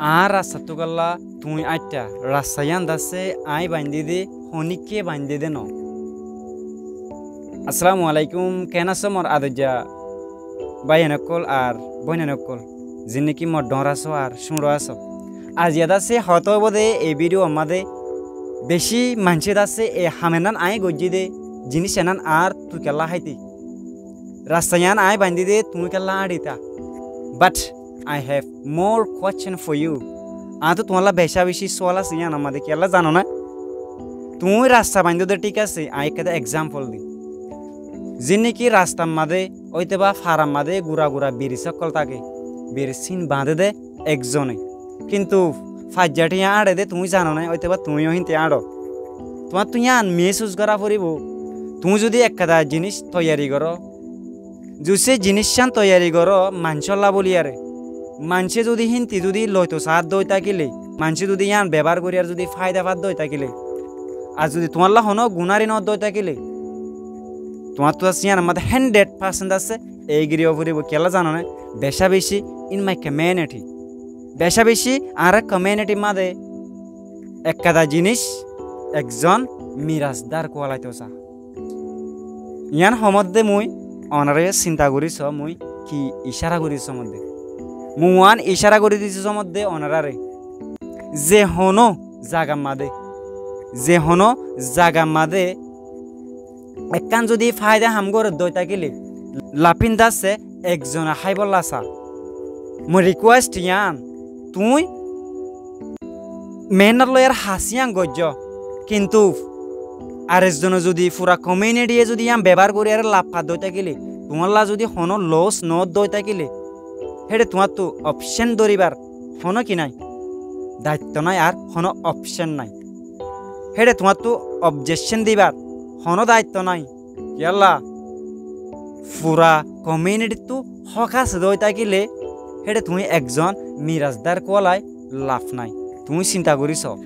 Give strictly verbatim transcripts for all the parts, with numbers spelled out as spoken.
Añár rastattú kiyólla tuñí áitta, rasta yían dassé aññí baindí dé, honíkka baindí dé noó. Assalamu alaikum, keén asó mor adoijja báiyain ókkol ar bóinain ókkol, ziín néki mor dhoóñr asó ar cúñço asó. Aziya dassé hotá óibo dé e bídiyo ammá dé, bicí maincé dassé e ham ennán aññí goijjí dé, jiníc ennán añártu kiyólla háiti. Rasta yían aññí baindí dé, tuñí kiyólla áñçita. But I have more question for you. Añáttu tuáñlla becá bicí suwal asé yían ammá dé, kiyólla zano né? Tuñí rasta baindó dé thík asé, aññí ekkán example di. Ziín néki rastar mazé óiteba farar mazé gura gura biris ókkol táke, biris hín bañdé dé ekzone. Kintu faijja thiañ áñçe dé tuñí zano né, óiteba tuñí yó hínte áñço. Tuáñttú yían mehsús gorá foribóu. Tuñí zudi ekkán jiníc toiyari goró, zudi sé jiníc yían toiyari goró maincólla bóliyaré, maincé zudi hínte zudi loito saádde ói tákile, maincé zudi yían bebár goríyar zudi fáida fádde ói tákile, ar zudi tuáñlla honó gunári noódde ói tákile, tuáñttú asé yían ammá dé hundred percent asé, egiri ói foribóu. Kiyólla zano né? Becá bicí in my community, becá bicí añárar community mazé ekkán jiníc ekzon mirasdár kuwalaito saá. Yían homódde mui onoráre sinta gorí soó, mui ki icára gorí soó modde. Mui uán icára gorí dí soó modde onoráre. Ze honó zagar mazé, ze honó zagar mazé ekkán zudi fáida ham gorédde ói tákile, laf hín dassé ekzone háibolla saá. Mor request yían, tuñí mehénnot loiyaré ham yían goijjó, kintu ar ekzone zudi fura community ye zudi yían bebár goríyaré laf fádde ói tákile, tuáñlla zudi honó loss noódde ói tákile, héçe tuáñttú option dóribar honó ki nái, daitto nái, ar honó option nái. Héçe tuáñttú objection dibar honó daitto nái. Kiyólla fura community ttú hók asé dé ói tákile, héçe tuñí ekzon mirasdár kuwalai laf nái. Tuñí sinta gorí soó.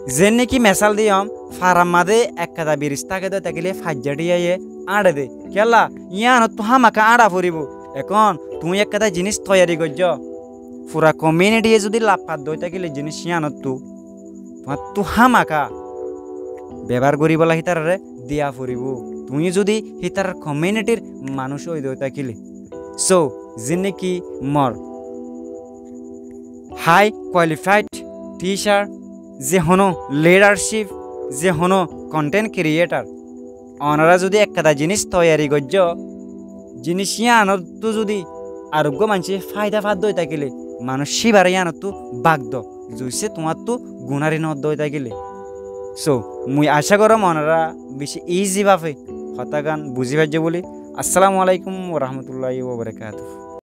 Zeén néki mesál diyóm, farar mazé ekkán biris táke dé ói tákile faijja thiañye áñçe dé. Kiyólla? Yíanottú hámaka áñça foribóu. Ehón tuñí ekkán jiníc toiyari goijjó, fura community ye zudi laf fádde ói tákile jiníc yíanottú, tuáñttú hámaka bebár goríbolla hítararé diya foribóu. Tuñí zudi hítarar community r manúic ói dé ói tákile. So, ziín néki mor high qualified teacher, ze honó leadership, ze honó content creator, onorá zudi ekkán jiníc toiyari goijjó, jiníc yíanottú zudi ar uggúa maincé fáida fádde ói tákile, manúic híbaré yíanottú bák do, zudi sé tuáñttú gunári noódde ói tákile. So, mui acá goróm onorá bicí easy báfe hotágan buzí faijjó bóli. Assalamu alaikum wa rahmatullahi wa barakatuhu.